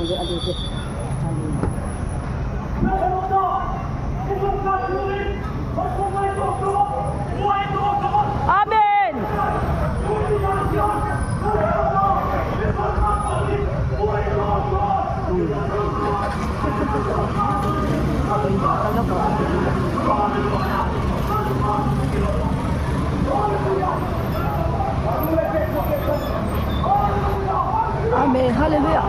Amen. Amen. Hallelujah.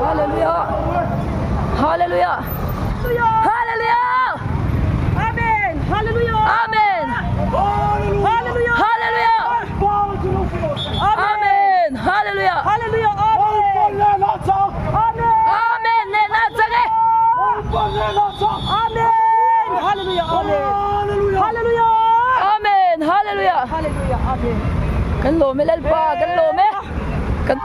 Hallelujah. Hallelujah. Hallelujah. Amen. Hallelujah. Amen. Hallelujah. Hallelujah. Amen. Hallelujah. Hallelujah. Amen. Amen. Amen. Ne na chang e. Amen. Hallelujah. Amen. Hallelujah. Amen. Hallelujah. Hallelujah. Amen. Kan lawm e Lalpa, kan lawm e. Kan